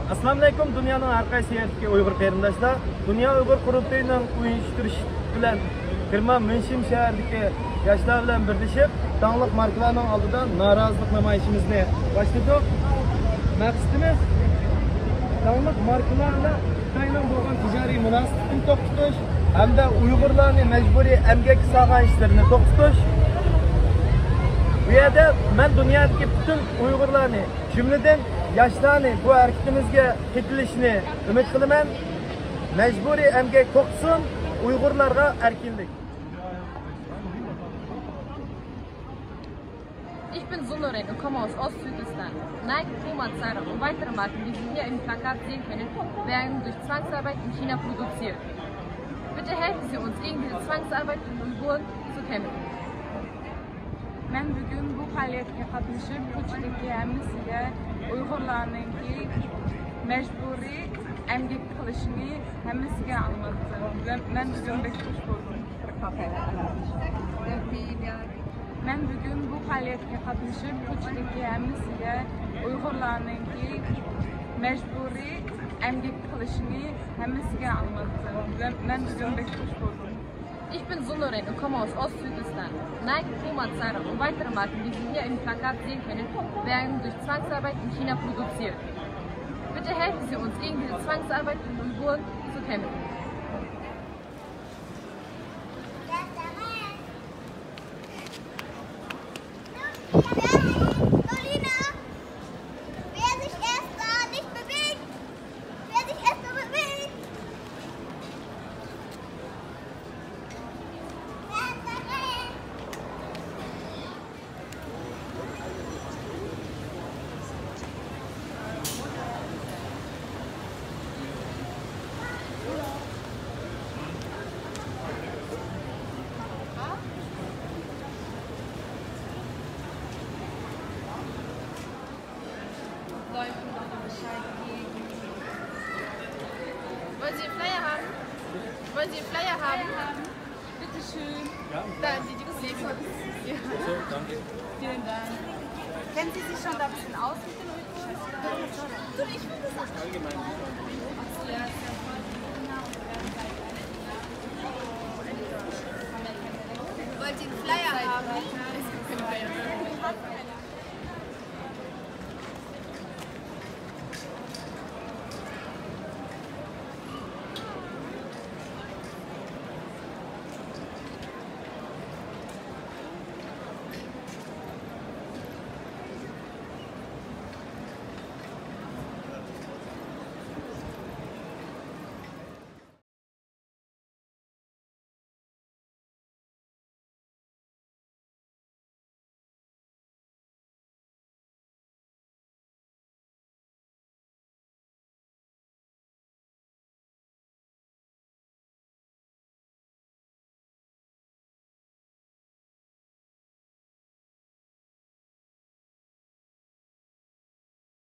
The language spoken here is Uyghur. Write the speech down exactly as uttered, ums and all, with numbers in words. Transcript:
ئەسسالامۇئەلەيكۇم، دۇنيانىڭ ھەر قايسى يېرىدىكى ئۇيغۇر قېرىنداشلار. دۇنيا ئۇيغۇر قۇرۇلتىيىنىڭ ئۇيۇشتۇرۇشى بىلەن كىرمان ميۇنشېن شەھىرىدىكى ياشلار بىلەن بىرلىشىپ، داڭلىق ماركىلارنىڭ ئالدىدا نارازىلىق نامايىشىمىزنى باشلىدۇق. مەقسىتىمىز داڭلىق ماركىلار بىلەن خىتاينىڭ بولغان تىجارىي مۇناسىۋىتىنى توختىتىش ھەمدە ئۇيغۇرلارنى مەجبۇرىي ئەمگەككە سالغان ئىشلىرىنى توختىتىش. بۇ يەردە مەن دۇنيادىكى پۈتۈن ئۇيغۇرلارنى، جۈملىدىن ياشلارنى بۇ ھەرىكىتىمىزگە قېتىلىشىنى ئۈمىد قىلىمەن. مەجبۇرىي ئەمگەك توختىسۇن، ئۇيغۇرلارغا ئەركىنلىك. Ich bin Sünnerin und komme aus Ostkürdistan. Nein, niemand sagen und weitere Marken, die sind hier im Plakat sehen können, werden durch Zwangsarbeit in China produziert. Bitte helfen Sie uns, gegen diese Zwangsarbeit in Uiguren zu kämpfen. مەن بۈگۈن بۇ پائالىيەتكە قاتنىشىپ، كوچىدىكى ھەممىسىگە ئۇيغۇرلارنىڭكى مەجبۇرىي ئەمگەك قىلىشىنى ھەممىسىگە ئاڭلاتتىم. مەن بۈگۈن بەك خۇش بولدۇم. مەن بۈگۈن بۇ پائالىيەتكە قاتنىشىپ، كوچىدىكى ھەممىسىگە ئۇيغۇرلارنىڭكى مەجبۇرىي ئەمگەك قىلىشىنى ھەممىسىگە ئاڭلاتتىم. مەن بۈگۈن بەك خۇش بولدۇم. Ich bin Sünnerin und komme aus Ostkürdistan. Nein, niemand sagen und weitere Marken, die sind hier im Plakat sehen können, werden durch Zwangsarbeit in China produziert. Bitte helfen Sie uns, gegen diese Zwangsarbeit in Uiguren zu kämpfen. Wer sich erst da nicht bewegt, wer sich erst da bewegt, der ist da drin. Leuten noch Bescheid geben. Wollen Sie einen Flyer haben? Wollen Sie einen Flyer haben? Bitte schön. Ja, einen Flyer. Da, die, die Kollegen. So, danke. Vielen Dank. Kennen Sie sich schon da ein bisschen aus mit den Uiguren? Du, ich will das allgemein. Ach so, ja, ist ja